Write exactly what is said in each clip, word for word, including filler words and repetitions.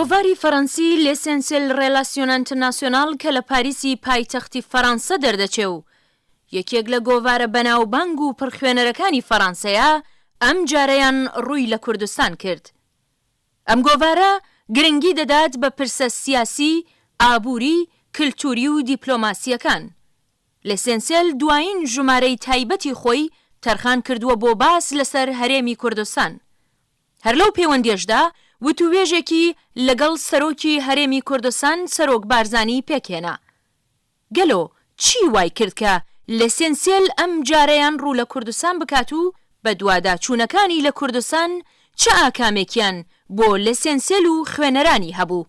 Govarî Feransî L'Essentiel Relations Internationales کە لە پاریسی پایتەختی فەڕەنسە دەردەچێ و یەکێک لە گۆڤارە بەناوبانگ و پڕخوێنەرەکانی فەڕەنسەیە، ئەم جارەیان ڕووی لە کوردستان کرد. ئەم گۆڤارە گرنگی دەدات بە پرسە سیاسی، ئابووری، کلتوری و دیپلۆماسیەکان. لەسێنسێل دوایین ژمارەی تایبەتی خۆی تەرخان کردووە بۆ باس لەسەر هەرێمی کوردستان. هەر لەو پەیوەندیەشدا وتووێژێکی لەگەڵ سەرۆکی هەرێمی کوردستان سەرۆک بارزانی پێکهێنا. گەلۆ چی وای کرد کە لەسێنسێل ئەم جارەیان ڕوو لە کوردستان بکات و بە دواداچوونەکانی لە کوردستان چ ئاکامێکیان بۆ لەسێنسێل و خوێنەرانی هەبوو؟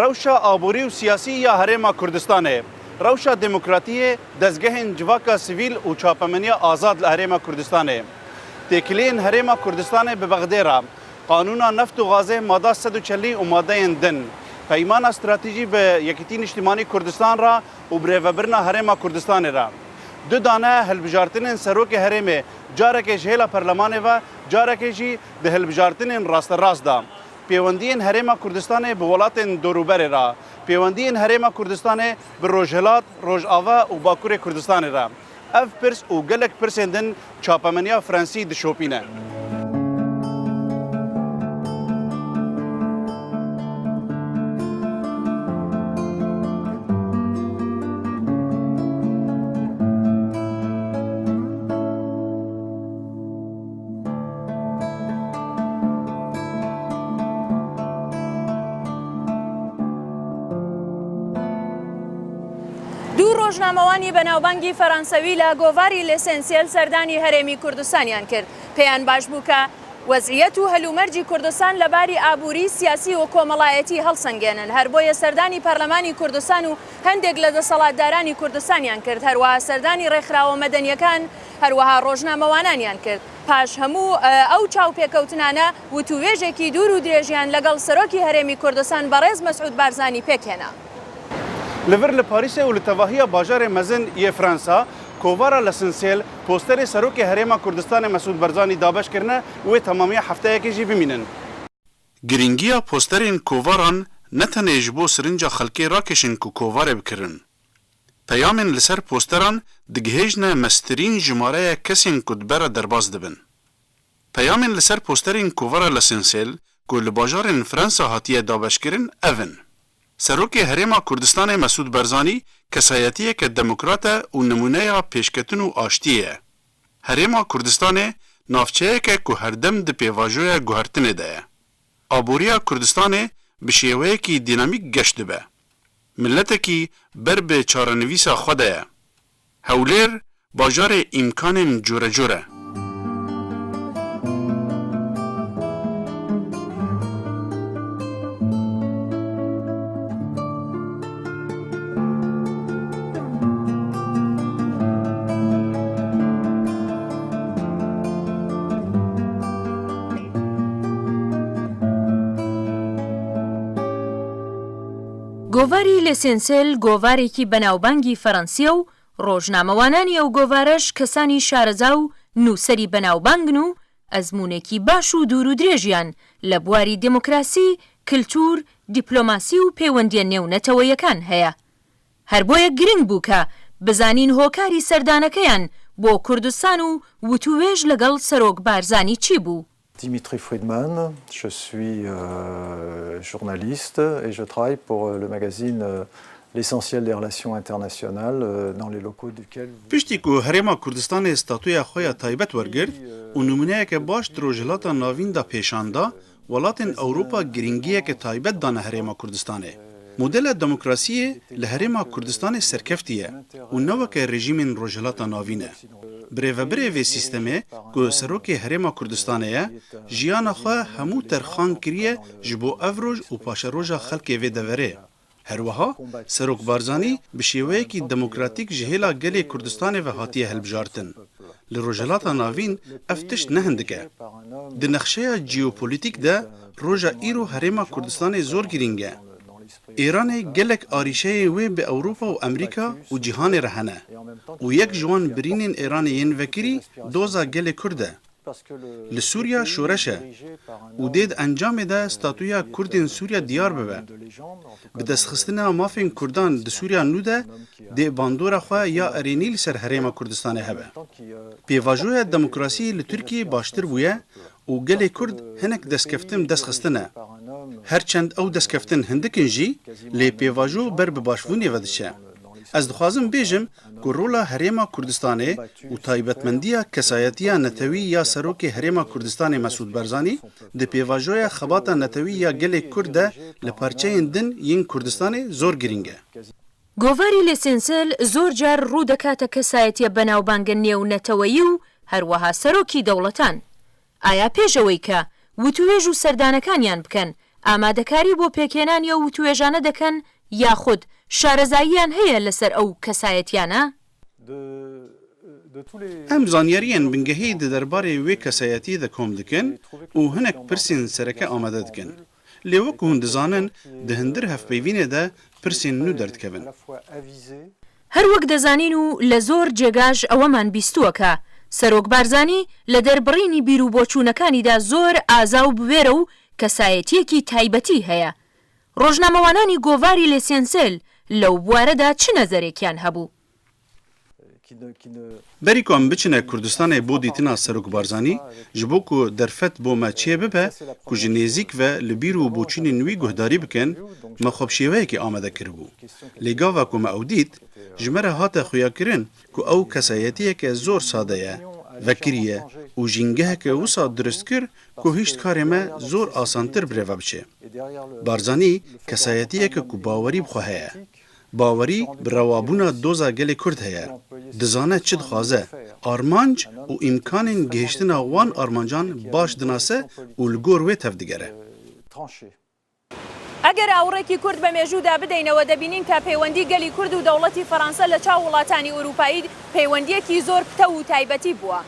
Rewşa aborî û siyasî ya Herêma Kurdistanê, rewşa demokratiyê, dezgehên civaka sivîl û çapemeniya azad li Herêma Kurdistanê, têkiliyên Herêma Kurdistanê bi Bexdê re, Qanûna Neft û Gazê mada sed û çelî û madeyên din, Peymana Stratejî bi Yekîtî Niştimanî Kurdistan re û birêvebirina Herêma Kurdistanê re, du dane hilbijartinên Serokê Herêmê carekê ji hêla perlemanê ve, carekê jî di hilbijartinên rasterast de. Pêwendiyên Herêma Kurdistanê bi welatên dorûberê re, pêwendiyên Herêma Kurdistanê bi Rojhilat, Rojava û Bakurê Kurdistanê re. Ev pirs û gelek pirsên din çapemeniya Frensî dişopîne. دوو ڕۆژنامەوانی بەناوبانگی فەرەنسەوی لە گۆڤاری لێسێنسیەل سەردانی هەرێمی کوردستانیان کرد. پێیان باش بوو کە وەزعیەت و هەلومەرجی کوردستان لە باری ئابووری، سیاسی و کۆمەڵایەتی هەڵسەنگێنن. هەر بۆیە سەردانی پەرلەمانی کوردستان و هەندێک لە دەسەڵاتدارانی کوردستانیان کرد. هەروەها سەردانی ڕێکخراوە مەدەنیەکان، هەروەها ڕۆژنامەوانانیان کرد. پاش هەموو ئەو چاوپێکەوتنانە، وتووێژێکی دوور و درێژیان لەگەڵ سەرۆکی هەرێمی کوردستان بەڕێز مەسعود بارزانی پێکهێنا. Li vir li Parîsê û li tevahiya bajarê mezin yê Fransa, kovara L'Essentiel, posterê Serokê Herêma Kurdistanê Mesûd Barzanî dabeş kirine û wê temamiya hefteyekê jî bimînin. Girîngiya posterên kovaran ne tenê ji bo sirinca xelkê rakêşin ku kovarê bikirin. Peyamên li ser posteran digihêjne mestirîn jimareya kesên ku di ber re derbas dibin. Peyamên li ser posterên kovara L'Essentiel ku li bajarên Fransa hatiye dabeşkirin ev in. Serokê Herêma Kurdistanê Mesûd Barzanî kesayetiyeke demokrat e û nimûneya pêşketin û aştiyê ye. Herêma Kurdistanê navçeyek e ku herdem di pêvajoya guhertinê de ye. Aboriya Kurdistanê bi şêweyekî dînamîk geş dibe. Miletekî ber bi çarenivîsa xwe de ye. Hewlêr bajarê îmkanên corecor e. گۆڤاری لێسێنسێل گۆڤارێکی بەناوبانگی فەرەنسیە و ڕۆژنامەوانانی ئەو گۆڤارەش کەسانی شارەزا و نووسەری بەناوبانگن و ئەزموونێکی باش و دوور و درێژیان لە بواری دێموکراسی، کلتور، دیپلۆماسی و پەیوەندیە نێونەتەوەیەکان هەیە. هەر بۆیە گرنگ بوو کە بزانین هۆکاری سەردانەکەیان بۆ کوردستان و وتووێژ لەگەڵ سەرۆک بارزانی چی بوو. Dimitri Friedman, je suis euh, journaliste et je travaille pour euh, le magazine euh, L'essentiel des relations internationales, euh, dans les locaux duquel vous... Piştî ku Herêma Kurdistanê statuya xwe ya taybet wergirt û nimûneyeke baş di Rojhilata Navîn de pêşan da, welatên Ewropa girîngiyeke taybet dane Herêma Kurdistanê. Modela demokrasiyê li Herêma Kurdistanê serkeftî ye û ne weke rejîmên Rojhilata Navîn e. Birêvebirê vê sîstemê ku serokê Herêma Kurdistanê ye, jiyana xwe hemû terxan kiriye ji bo ev roj û paşeroja xelkê vê deverê. Herweha Serok Barzanî bi şêweyekî demokratîk ji hêla gelê Kurdistanê ve hatiye hilbijartin. Li Rojhilata Navîn ev tişt ne hindik e. Di nexşeya jeopolîtîk de roja îro Herêma Kurdistanê zor girîng e. Êranê gelek arîşeyê wê bi Ewropa û Amerîka û cîhanê re hene û yek ji wan birînên Êranê yên vekirî doza gelê Kurd e. Li Sûriya şoreş e û dê di encamê de statûya Kurdên Sûriya diyar bibe. Bi destxistina mafên Kurdan di Sûriya nû de dê bandora xwe ya erênî li ser Herêma Kurdistanê hebe. Pêvajoya demokrasiyê li Tirkiyê baştir bûye û gelê Kurd hinek destkeftin bi dest xistine. Her çend ew destkeftin hindik in jî, lê pêvajo ber bi başbûnê ve diçe. Ez dixwazim bêjim ku rola Herêma Kurdistanê û taybetmendiya kesayetiya netewî ya Serokê Herêma Kurdistanê Mesûd Barzanî di pêvajoya xebata netewî ya gelê Kurd de li parçeyên din yên Kurdistanê zor girîng e. Govarî Lêsênsel zor car rû dekate kesayetiya benaubang nêwneteweyî û herweha serokî dewletan. ئایا پێش ئەوەی کە وتووێژ و سەردانەکانیان بکەن، ئامادەکاری بۆ پێکهێنانی ئەو وتووێژانە دەکەن، یاخود شارەزاییان هەیە لەسەر ئەو کەسایەتیانە؟ Em zanyariyên bingehî di derbarê wê kesayetiyê de kom dikin û hinek pirsên sereke amade dikin. Lê wek hûn dizanin, di hundir hevpeyvînê de pirsên nû derdikevin. هەر وەک دەزانین و لە زۆر جێگاش ئەوەمان بیستووە کە سەرۆک بارزانی لە دەربڕینی بیر و بۆچوونەکانیدا زۆر ئازا و بوێرە و کەسایەتیەکی تایبەتی هەیە. ڕۆژنامەوانانی گۆڤاری لێسێنسێل لەو بوارەدا چ نەزەرێکیان هەبوو؟ Berî ku em biçine Kurdistanê bo dîtina Serok Barzanî, ji bo ku derfet bo me çê bibe, ku ji nêzîk ve li bîr û boçûnên wî guhdarî bikin, me xwe bi şêweyekê amade kiribû. Lê gava ku me ew dît, ji me re hate xuyakirin ku ew kesayetiyeke zor sade ye, vekirî ye û jîngeheke wisa dirust kir ku hişt karê me zor asantir bi rê ve biçe. Barzanî kesayetiyeke ku bawerî bi xwe heye. Bawerî bi rewabûna doza gelê Kurd heye. Dizane çi dixwaze. Armanc û îmkanên gihiştina wan armancan baş dinase û li gor wê tevdigere. ئەگەر ئاوڕێکی کورت بە مێژوودا بدەینەوە، دەبینین کە پەیوەندی گەلی کورد و دەوڵەتی فەڕەنسا لە چاو وڵاتانی ئورووپایی پەیوەندیەکی زۆر پتەو و تایبەتی بووە.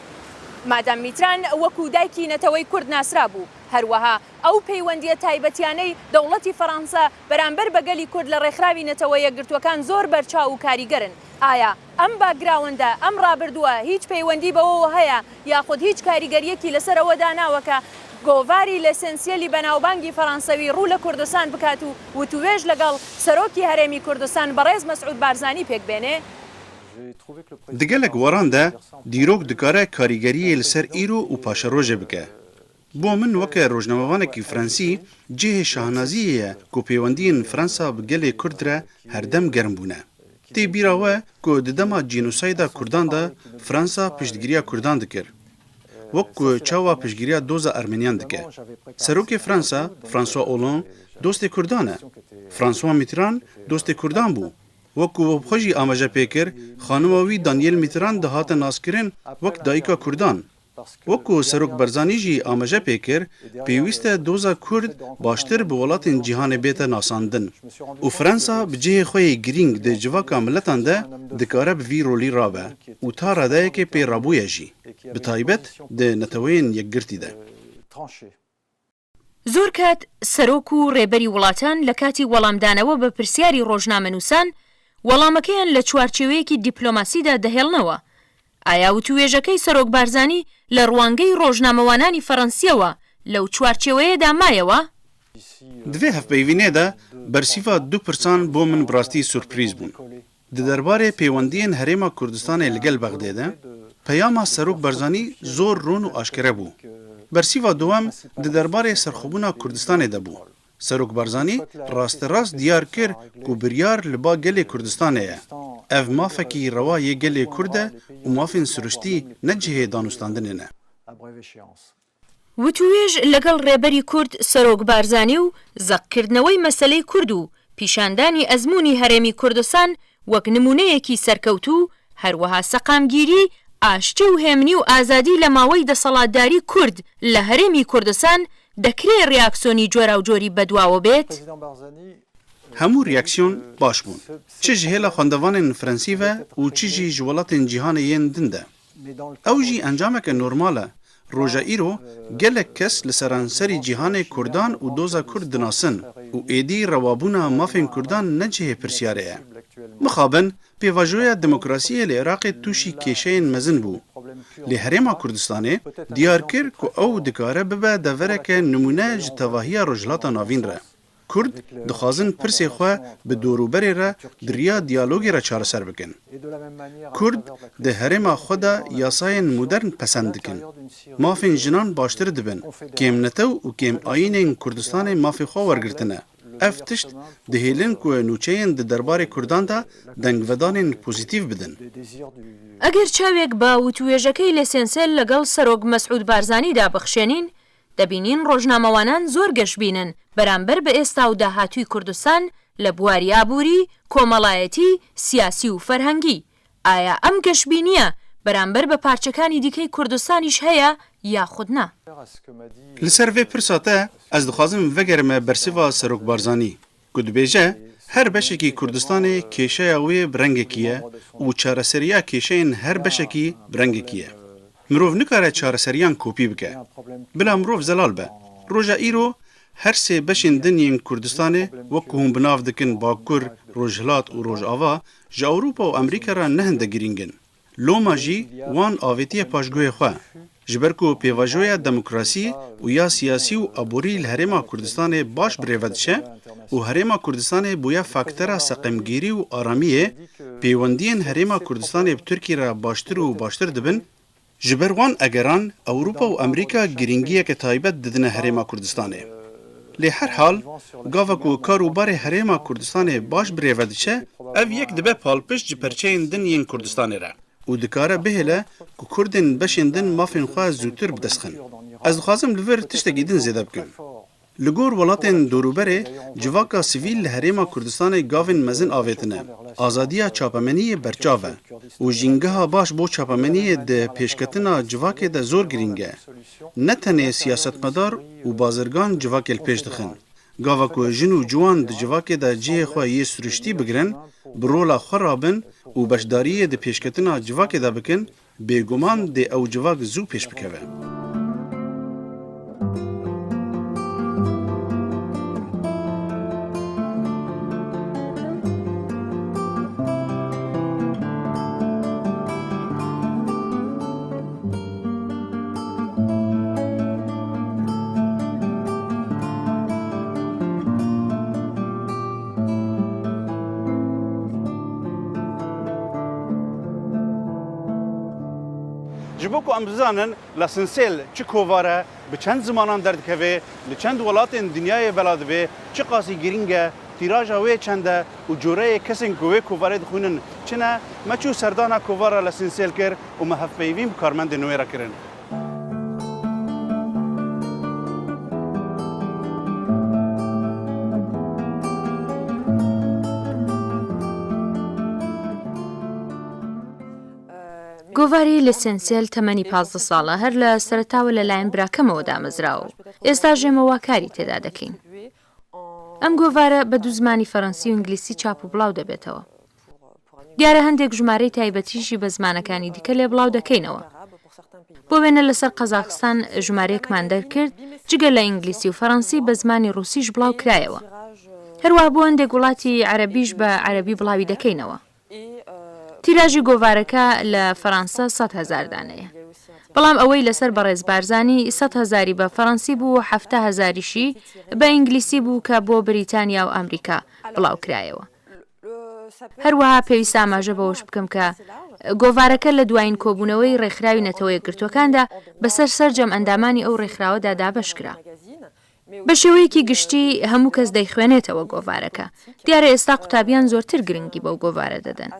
مادام میتران وەکو دایکی نەتەوەی کورد ناسرا بوو. هەروەها ئەو پەیوەندیە تایبەتیانەی دەوڵەتی فەڕەنسا بەرامبەر بە گەلی کورد لە ڕێکخراوی نەتەوە یەکگرتووەکان زۆر بەرچاو و کاریگەرن. ئایا ئەم باکگراوندە، ئەم ڕابردووە هیچ پەیوەندی بەوەوە هەیە، یاخود هیچ کاریگەریەکی لەسەر ئەوە داناوە کە گۆڤاری لێسێنسیەلی بەناوبانگی فەڕەنسەوی ڕوو لە کوردستان بکات و وتووێژ لەگەڵ سەرۆکی هەرێمی کوردستان بەڕێز مەسعود بارزانی پێک بێنێ؟ Di gelek weran de dîrok dikare karîgeriyê li ser îro û paşerojê bike. Bo min weke rojnamevanekî Fransî cihê şahnaziyê ye ku pêwendiyên Fransa bi gelê Kurd re herdem germ bûne. Tê bîra we ku di dema cînosayda Kurdan de Fransa piştgiriya Kurdan dikir. Wek ku çawa piştgiriya doza Ermeniyan dike. Serokê Fransa, François Hollande, dostê Kurdan e. François Mitterrand dostê Kurdan bû. Wek ku we bi xwe jî amaje pê kir, xanima wî Danielle Mitterrand dihate naskirin wek dayika Kurdan. Wek ku Serok Barzanî jî amaje pê kir, pêwîst e doza Kurd baştir bi welatên cîhanê bête nasandin. Û Fransa bi cihê xwe yê girîng di civaka miletan de dikare bi vî rolî rabe û ta radeyekê pê rabûye jî. Bi taybet di Neteweyên Yekgirtî de. زۆر کات سەرۆک و ڕێبەری وڵاتان لە کاتی وەڵامدانەوە بە پرسیاری ڕۆژنامەنووسان، وەڵامەکەیان لە چوارچێوەیەکی دیپلۆماسیدا دەهێڵنەوە. ئایا وتووێژەکەی سەرۆک بارزانی لە ڕوانگەی ڕۆژنامەوانانی فەڕەنسیەوە لەو چوارچێوەیەدا مایەوە؟ Di vê hevpeyvînê de bersîva du pirsan bo min bi rastî surprîz bûn. Di derbarê pêwendiyên Herêma Kurdistanê li gel Bexdê de peyama Serok Barzanî zor rûn û aşkere bû. Bersîva duwem di derbarê serxwebûna Kurdistanê de bû. Serok Barzanî rasterast diyar kir ku biryar li ba gelê Kurdistanê ye. Ev mafekî rewa yê gelê Kurd e û mafên siruştî ne cihê danûstandinê ne. وتووێژ لەگەڵ ڕێبەری کورد سەرۆک بارزانی و زەقکردنەوەی مەسەلەی کورد و پیشاندانی ئەزموونی هەرێمی کوردستان وەک نموونەیەکی سەرکەوتوو، هەروەها سەقامگیری، ئاشتی و هێمنی و ئازادی لە ماوەی دەسەڵاتداری کورد لە هەرێمی کوردستان دەکرێ ڕیاکسۆنی جۆراوجۆری بەدواوە بێت؟ Hemû reaksiyon baş bûn. Çi ji hêla xwendevanên Fransî ve û çi jî ji welatên cîhanê yên din de. Ew jî encameke normal e. Roja îro gelek kes li seranserî cîhanê Kurdan û doza Kurd dinasin û êdî rewabûna mafên Kurdan ne cihê pirsyarê ye. Mixabin, pêvajoya demokrasiyê li Iraqê tûşî kêşeyên mezin bû. Lê Herêma Kurdistanê diyar kir ku ew dikare bibe devereke nimûne ji tevahiya Rojhilata Navîn re. Kurd dixwazin pirsê xwe bi dorûberê re di riya diyalogê re çareser bikin. Kurd di herêma xwe de yasayên modern pesend dikin. Mafên jinan baştir dibin. Kêmnetew û kêmayînên Kurdistanê mafê xwe wergirtine. Ev tişt dihêlin ku nûçeyên di derbarê Kurdan de dengvedanên pozîtîf bidin. ئەگەر چاوێک بە وتووێژەکەی لێسێنسێل لەگەڵ سەرۆک مەسعود بارزانیدا بخشێنین، دەبینین ڕۆژنامەوانان زۆر گەشبینن بەرامبەر بە ئێستا و داهاتووی کوردستان لە بواری ئابووری، کۆمەڵایەتی، سیاسی و فەرهەنگی. ئایا ئەم گەشبینییە بەرامبەر بە پارچەکانی دیکەی کوردستانیش هەیە یاخود نا؟ Li ser vê pirsa te ez dixwazim vegerime bersiva Serok Barzanî ku dibêje, her beşekî Kurdistanê kêşeya wê bi rengekî ye û çareseriya kêşeyên her beşekî bi rengekî ye. Mirov nikare çareseriyan kopî bike. Bila mirov zelal be. Roja îro her sê beşên din yên Kurdistanê, wek ku hûn bi nav dikin Bakur, Rojhilat û Rojava, ji Ewropa û Amerîka re ne hinde girîng in. Loma jî wan avêtiye paşguhê xwe. Ji ber ku pêvajoya demokrasî û ya siyasî û aborî li Herêma Kurdistanê baş bi rê ve diçe û Herêma Kurdistanê bûye faktera seqemgîrî û aramiyê, pêwendiyên Herêma Kurdistanê bi Tirkî re baştir û baştir dibin, Ji ber wan egeran Ewropa û Amerîka girîngiyeke taybet didine Herêma Kurdistanê. Lê her hal, gava ku kar û barê Herêma Kurdistanê baş bi rê ve diçe, ev yek dibe palpişt ji perçeyên din yên Kurdistanê re û dikare bihêle ku Kurdên beşên din mafên xwe zûtir bi dest xin. Ez dixwazim li vir tiştekî din zêde bikim. Li gor welatên dorûberê civaka sivîl li Herêma Kurdistanê gavên mezin avêtine. Azadiya çapemeniyê berçav e û jîngeha baş bo çapemeniyê di pêşketina civakê de zor girîng e. Ne tenê siyasetmedar û bazirgan civakê li pêş dixin. Gava ku jin û ciwan di civakê de cihê xwe yê siruştî bigirin, bi rola xwe rabin û beşdariyê di pêşketina civakê de bikin, Bêguman dê ew civak zû pêş bikeve. Ji bo ku em bizanin La Sinsêl çi kovar e, bi çend zimanan derdikeve, li çend welatên dinyayê bela dibe, çiqasî girîng e, tîraja wê çend e û coreyê kesên ku wê kovarê dixwînin çi ne, me çû serdana kovara La Sinsêl kir û me hevpeyvîn bi karmendên wê re kirin. گۆڤاری لەسێنسێل تەمەنی پازدە ساڵە، هەر لە سەرەتاوە لەلایەن براکەمەوە دامەزراوە و ئێستا ژێمەوا کاری تێدا دەکەین. ئەم گۆڤارە بە دوو زمانی فەڕەنسی و ئینگلیسی چاپ و بڵاو دەبێتەوە. دیارە هەندێک ژمارەی تایبەتیشی بە زمانەکانی دیکە لێ بڵاو دەکەینەوە. بۆ وێنە لەسەر قەزاخستان ژمارەیەکمان دەرکرد، جگە لە ئینگلیسی و فەڕەنسی بە زمانی ڕووسیش بڵاو کرایەوە. هەروەها بۆ هەندێک وڵاتی عەرەبیش بە عەرەبی بڵاوی دەکەینەوە. تیراژی گۆڤارەکە لە فەڕەنسا سەد هەزار دانەیە. بەڵام ئەوەی لەسەر بەڕێز بارزانی سەد هەزاری بە فەڕەنسی بوو و حەفتا هەزاریشی بە ئینگلیسی بوو کە بۆ بریتانیا و ئەمریکا بڵاو کرایەوە. هەروەها پێویستە ئاماژە بەوەش بکەم کە گۆڤارەکە لە دوایین کۆبوونەوەی ڕێکخراوی نەتەوە یەکگرتووەکاندا بەسەر سەرجەم ئەندامانی ئەو ڕێکخراوەدا دابەش کرا. بە شێوەیەکی گشتی هەموو کەس دەیخوێنێتەوە گۆڤارەکە. دیارە ئێستا قوتابیان زۆرتر گرنگی بەو گۆڤارە دەدەن.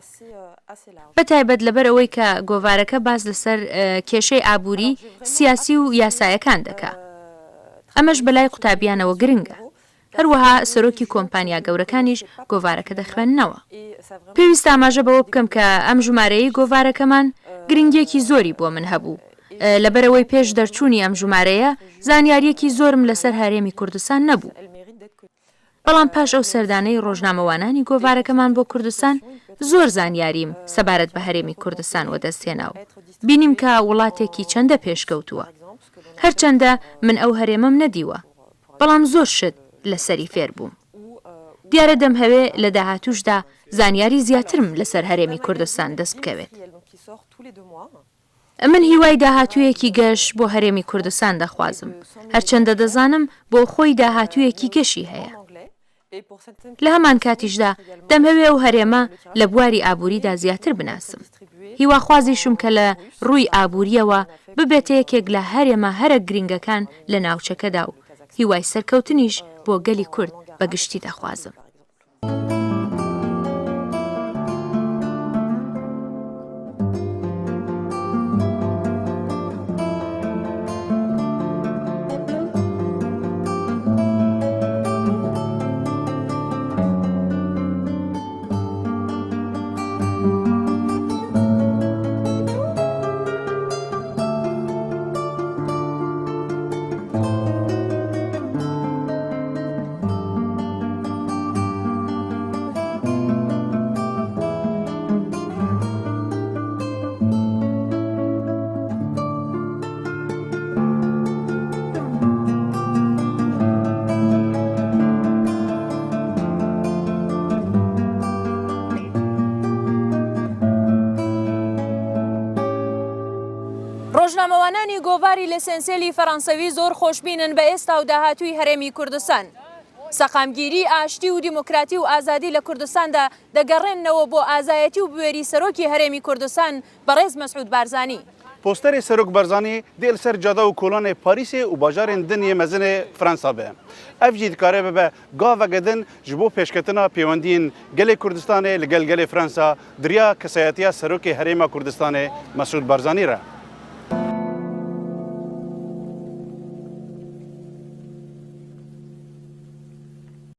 بە تایبەت لەبەر ئەوەی کە گۆڤارەکە باس لەسەر، ئە، کێشەی ئابووری، سیاسی و یاسایەکان دەکا. ئەمەش بەلای قوتابیانەوە گرنگە. هەروەها سەرۆکی کۆمپانیا گەورەکانیش گۆڤارەکە دەخوێننەوە. پێویستە ئاماژە بەوە بکەم کە ئەم ژمارەیەی گۆڤارەکەمان گرنگیەکی زۆری بۆ من هەبوو. ئە، لەبەرەوەی پێش دەرچوونی ئەم ژمارەیە زانیاریەکی زۆرم لەسەر هەرێمی کوردستان نەبوو. بەڵام پاش ئەو سەردانەی ڕۆژنامەوانانی گۆڤارەکەمان بۆ کوردستان، زۆر زانیاریم سەبارەت بە هەرێمی کوردستان وەدەستهێنا و بینیم کە وڵاتێکی چەندە پێشکەوتووە. هەرچەندە من ئەو هەرێمەم نەدیوە، بەڵام زۆر شت لەسەری فێر بووم. دیارە دەمهەوێ لە داهاتووشدا زانیاری زیاترم لەسەر هەرێمی کوردستان دەست بکەوێت. من هیوای داهاتوویەکی گەش بۆ هەرێمی کوردستان دەخوازم، هەرچەندە دەزانم بۆ خۆی داهاتوویەکی گەشی هەیە. لە هەمان کاتیشدا دەمهەوێ ئەو هەرێمە لە بواری ئابووریدا زیاتر بناسم. هیواخوازیشم کە لە ڕووی ئابووریەوە ببێتە یەکێک لە هەرێمە هەرە گرنگەکان لە ناوچەکەدا و هیوای سەرکەوتنیش بۆ گەلی کورد بە گشتی دەخوازم. ڕۆژنامەوانانی گۆڤاری لەسێنسێلی فەڕەنسەوی زۆر خۆشبینن بە ئێستا و داهاتووی هەرێمی کوردستان. سەقامگیری، ئاشتی و دیموکراتی و ئازادی لە کوردستاندا دەگەڕێننەوە بۆ ئازایەتی و بوێری سەرۆکی هەرێمی کوردستان بەڕێز مەسعود بارزانی. Posterê Serok Barzanî dê li ser cada û kolanê Parîsê û bajarên din yê mezin ê Fransa be. Ev jî dikare bibe gaveke din ji bo pêşketina pêwendiyên gelê Kurdistanê li gel gelê Fransa di riya kesayetiya Serokê Herêma Kurdistanê Mesûd Barzanî re.